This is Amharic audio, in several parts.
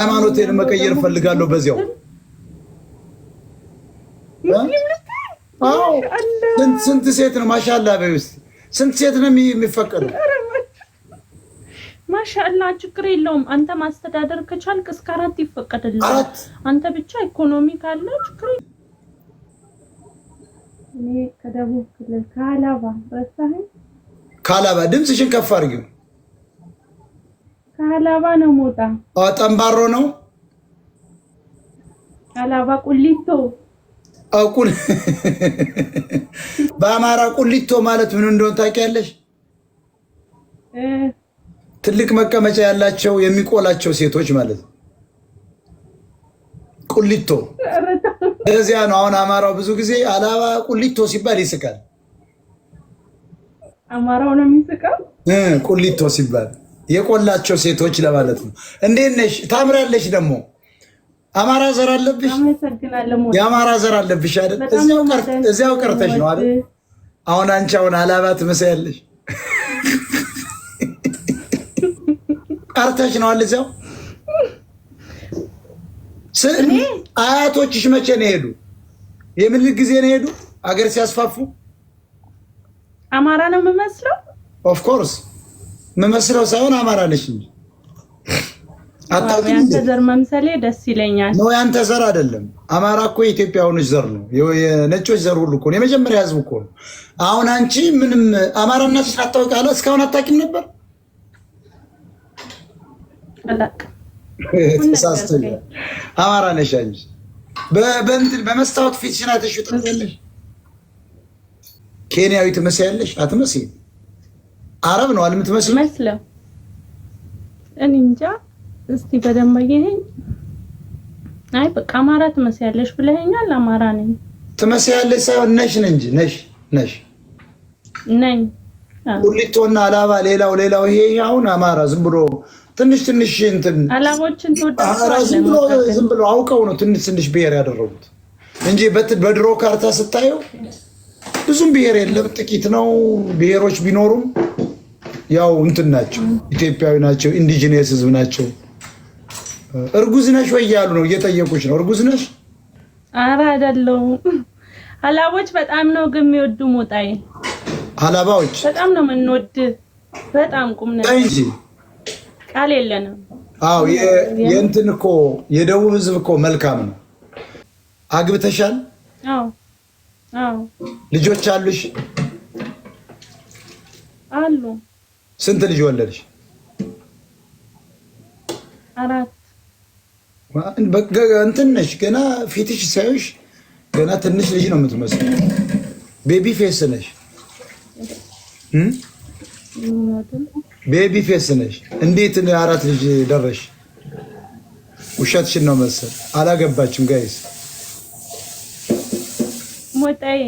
ሃይማኖቴን መቀየር እፈልጋለሁ። በዚያው አዎ፣ ስንት ሴት ነው ማሻላ በይ ውስጥ ስንት ሴት ነው የሚፈቀደው? ማሻአላ ችግር የለውም። አንተ ማስተዳደር ከቻልክ እስከ 4 ይፈቀድልሃል። አንተ ብቻ ኢኮኖሚ ካለ ችግር የለውም። እኔ ከደቡብ ክልል ከሀላባ። ረሳኸኝ? ከሀላባ። ድምፅሽን ከፍ አድርጊው። ከሀላባ ነው ሞጣ። ጠንባሮ ነው። ሀላባ ቁሊቶ። ቁል በአማራ ቁሊቶ ማለት ምን እንደሆነ ታውቂያለሽ? ትልቅ መቀመጫ ያላቸው የሚቆላቸው ሴቶች ማለት ነው። ቁሊቶ እዚያ ነው። አሁን አማራው ብዙ ጊዜ አላባ ቁሊቶ ሲባል ይስቃል። አማራው ነው የሚስቀው። ቁሊቶ ሲባል የቆላቸው ሴቶች ለማለት ነው። እንዴት ነሽ? ታምራለሽ። ደግሞ አማራ ዘር አለብሽ። የአማራ ዘር አለብሽ አይደል? እዚያው ቀርተሽ ነው አይደል? አሁን አንቺ አሁን አላባ ትመስያለሽ። ቀርተሽ ነው አለ እዚያው። አያቶችሽ መቼ ነው የሄዱ? የምን ጊዜ ነው የሄዱ? አገር ሲያስፋፉ። አማራ ነው የምመስለው። Of course የምመስለው ሳይሆን አማራ ነሽ እንጂ። አታውቂም። ያንተ ዘር መምሰሌ ደስ ይለኛል። ነው ያንተ ዘር አይደለም። አማራ እኮ የኢትዮጵያውያኖች ዘር ነው። የነጮች ዘር ሁሉ እኮ ነው። የመጀመሪያ ህዝብ እኮ ነው። አሁን አንቺ ምንም አማራነትሽን አታውቂ አለ እስካሁን አታውቂም ነበር። አላውቅም። ተሳስተሻል። አማራ ነሽ አንቺ። በእንትን በመስታወት ፊትሽን አይተሽው ትመስያለሽ። ኬንያዊ ትመስያለሽ። አትመስይም። አረብ ነው አልምትመስይው? መስለው እኔ እንጃ። እስቲ በደንብ አየኸኝ? አይ በቃ አማራ ትመስያለሽ ብለኸኛል። አማራ ነኝ። ትመስያለሽ ሳይሆን ነሽ ነህ እንጂ ነሽ ነሽ ነኝ። ቁሊቶና አላባ ሌላው ሌላው ይሄ አሁን አማራ ዝም ብሎ ትንሽ ትንሽ እንትን አላቦችን ትወዳለህ? ዝም ብሎ አውቀው ነው ትንሽ ትንሽ ብሔር ያደረጉት እንጂ በድሮ ካርታ ስታየው ብዙም ብሔር የለም፣ ጥቂት ነው። ብሔሮች ቢኖሩም ያው እንትን ናቸው፣ ኢትዮጵያዊ ናቸው፣ indigenous ህዝብ ናቸው። እርጉዝ ነሽ ወይ እያሉ ነው፣ እየጠየቁሽ ነው። እርጉዝ ነሽ? ኧረ አይደለሁም። አላቦች በጣም ነው ግን የሚወዱ ሞጣዬ። አላባዎች በጣም ነው የምንወድ። በጣም ቁም ነገር እንጂ ቃል የለንም። አዎ የእንትን እኮ የደቡብ ህዝብ እኮ መልካም ነው። አግብተሻል? አዎ አዎ። ልጆች አሉሽ? አሉ። ስንት ልጅ ወለድሽ? 4። እንትን ነሽ ገና፣ ፊትሽ ሳይሽ ገና ትንሽ ልጅ ነው የምትመስለው። Baby face ነሽ። Baby face ነሽ። እንዴት 4 ልጅ ደረሽ? ውሸትሽን ነው መሰል። አላገባችም guys። ሞጣዬ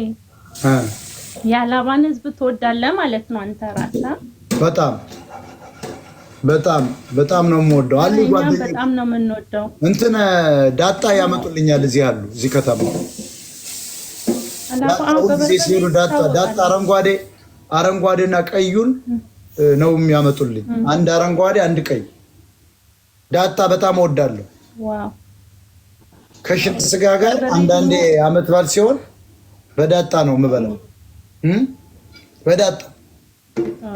የአላባን ህዝብ ትወዳለህ ማለት ነው አንተ ራስህ? በጣም በጣም በጣም ነው የምወደው። አሉ ጓደኞቼ በጣም ነው የምንወደው። እንትን ዳጣ ያመጡልኛል እዚህ አሉ፣ እዚህ ከተማ ሲሄዱ ዳጣ ዳጣ አረንጓዴ አረንጓዴና ቀዩን ነው የሚያመጡልኝ። አንድ አረንጓዴ አንድ ቀይ ዳጣ በጣም እወዳለሁ። ከሽንት ስጋ ጋር አንዳንዴ አመት በዓል ሲሆን በዳጣ ነው የምበላው። በዳጣ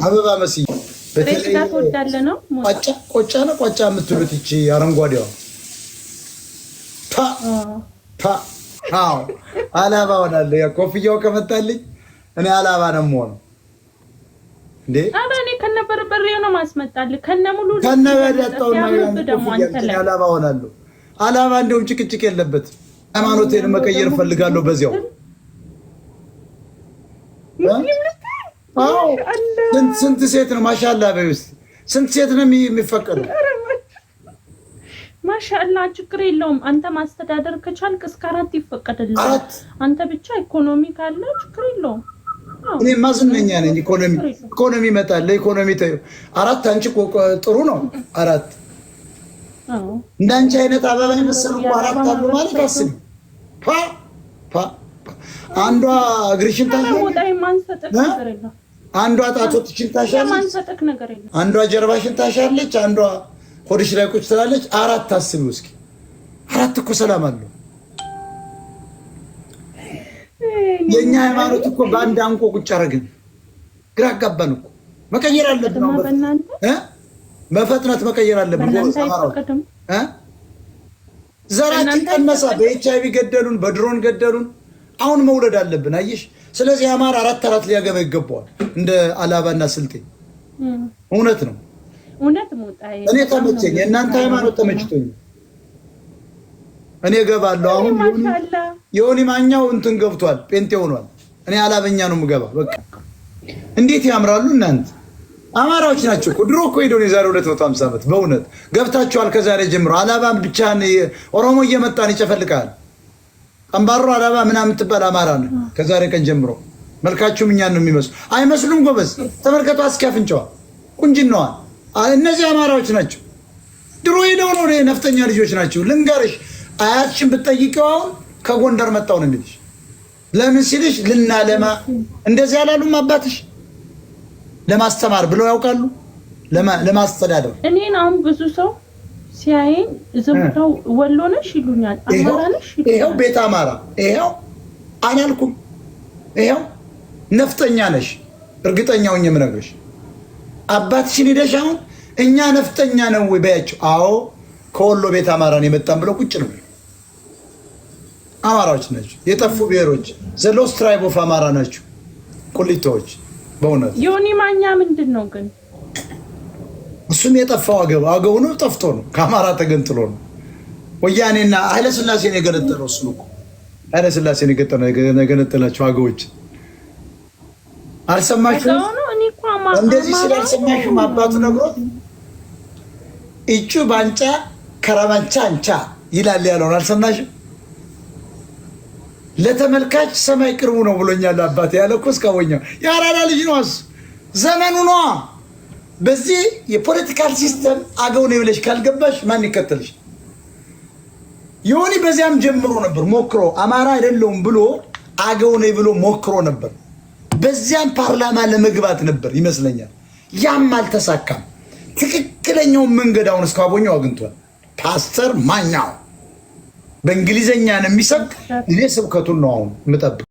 አበባ መስዬ። በተለይ ቆጫ ነው ቆጫ የምትሉት ይቺ አረንጓዴዋ። አዎ አላባ ሆናለሁ። ኮፍያው ከመጣልኝ እኔ አላባ ነው የምሆነው። እንዴ ኧረ እኔ ከነ በርበሬው ነው ማስመጣልህ፣ ከነ ሙሉ ከነ በዳጣው አላባ ሆናለሁ። አላባ እንደውም ጭቅጭቅ የለበትም። ሃይማኖቴን መቀየር እፈልጋለሁ በዚያው። አዎ ስንት ሴት ነው ማሻላ በይ ውስጥ ስንት ሴት ነው የሚፈቀደው? ማሻአላ ችግር የለውም። አንተ ማስተዳደር ከቻልክ እስከ 4 ይፈቀድልሃል። አንተ ብቻ ኢኮኖሚ ካለ ችግር የለውም። እኔማ ዝነኛ ነኝ። ኢኮኖሚ ኢኮኖሚ ይመጣል። ለኢኮኖሚ ተይው። 4 አንቺ ጥሩ ነው። 4 እንዳንቺ አይነት አበባ የመሰሉ እኮ 4 አሉ ማለት አስቢ። ፓ ፓ አንዷ እግርሽን ታሻለች፣ አንዷ ጣቶችሽን ታሻለች፣ አንዷ ጀርባሽን ታሻለች፣ አንዷ ሆድሽ ላይ ቁጭ ትላለች። አራት አስቢው እስኪ። አራት እኮ ሰላም አለው። የእኛ ሃይማኖት እኮ በአንድ አንቆ ቁጭ አደረግን። ግራ አጋባን እኮ። መቀየር አለብን። በፍጥነት መቀየር አለብን። ዘራችን ቀነሳ። በኤች አይቪ ገደሉን፣ በድሮን ገደሉን። አሁን መውለድ አለብን። አየሽ? ስለዚህ አማራ አራት አራት ሊያገባ ይገባዋል፣ እንደ አላባና ስልጤ። እውነት ነው። እውነት። እኔ ተመቸኝ። የእናንተ ሃይማኖት ተመችቶኝ እኔ እገባለሁ። አሁን የሆኒ ማኛው እንትን ገብቷል፣ ጴንጤ ሆኗል። እኔ አላበኛ ነው የምገባ። በቃ እንዴት ያምራሉ እናንተ አማራዎች ናቸው እኮ። ድሮ እኮ ሄደው የዛሬ 250 ዓመት በእውነት ገብታችኋል። ከዛሬ ጀምሮ አላባም ብቻህን ኦሮሞ እየመጣን ይጨፈልቃል። ጠንባሮ አላባ ምናምን ትባል አማራ ነው። ከዛሬ ቀን ጀምሮ መልካችሁም እኛን ነው የሚመስሉ። አይመስሉም? ጎበዝ ተመልከቱ። እስኪ አፍንጫዋ ቁንጅናዋ። እነዚህ አማራዎች ናቸው። ድሮ ሄደው ነው ነፍጠኛ ልጆች ናቸው። ልንገርሽ፣ አያትሽን ብትጠይቂው አሁን ከጎንደር መጣው ነው የሚልሽ። ለምን ሲልሽ ልናለማ እንደዚህ አላሉም አባትሽ? ለማስተማር ብለው ያውቃሉ? ለማስተዳደር። እኔን አሁን ብዙ ሰው ሲያየኝ ዝም ብለው ወሎ ነሽ ይሉኛል፣ አማራ ነሽ ይሉኛል። ይኸው ቤት አማራ፣ ይኸው አላልኩም። ይኸው ነፍጠኛ ነሽ፣ እርግጠኛ ሆኜ የምነግርሽ። አባትሽን ሄደሽ አሁን እኛ ነፍጠኛ ነው ወይ በያቸው። አዎ፣ ከወሎ ቤት አማራን የመጣን ብለው ቁጭ ነው። አማራዎች ናቸው፣ የጠፉ ብሔሮች፣ the lost tribe of አማራ ናቸው ቁሊቶዎች። በእውነት። ዮኒ ማኛ ምንድን ነው ግን? እሱም የጠፋው አገው አገው ነው፣ ጠፍቶ ነው፣ ከአማራ ተገንጥሎ ነው። ወያኔና ኃይለስላሴን የገነጠለው እሱ እኮ፣ ኃይለስላሴን የገነጠላቸው አገዎች አልሰማችሁም? እንደዚህ ሲል አልሰማሽም? አባቱ ነግሮት እጩ ባንጫ ከረባንቻ አንቻ ይላል ያለውን አልሰማሽም? ለተመልካች ሰማይ ቅርቡ ነው ብሎኛል አባቴ ያለ እኮ እስካወኛው የአራዳ ልጅ ነው። ዘመኑ ነዋ። በዚህ የ political system አገው ነው ብለሽ ካልገባሽ ማን ይከተልሽ? ዮኒ በዚያም ጀምሮ ነበር፣ ሞክሮ አማራ አይደለውም ብሎ አገው ነኝ ብሎ ሞክሮ ነበር። በዚያም ፓርላማ ለመግባት ነበር ይመስለኛል። ያም አልተሳካም። ትክክለኛውን መንገድ አሁን እስካቦኛው አግኝቷል። ፓስተር ማኛው በእንግሊዘኛ ነው የሚሰብክ። እኔ ስብከቱን ነው አሁን የምጠብቅ።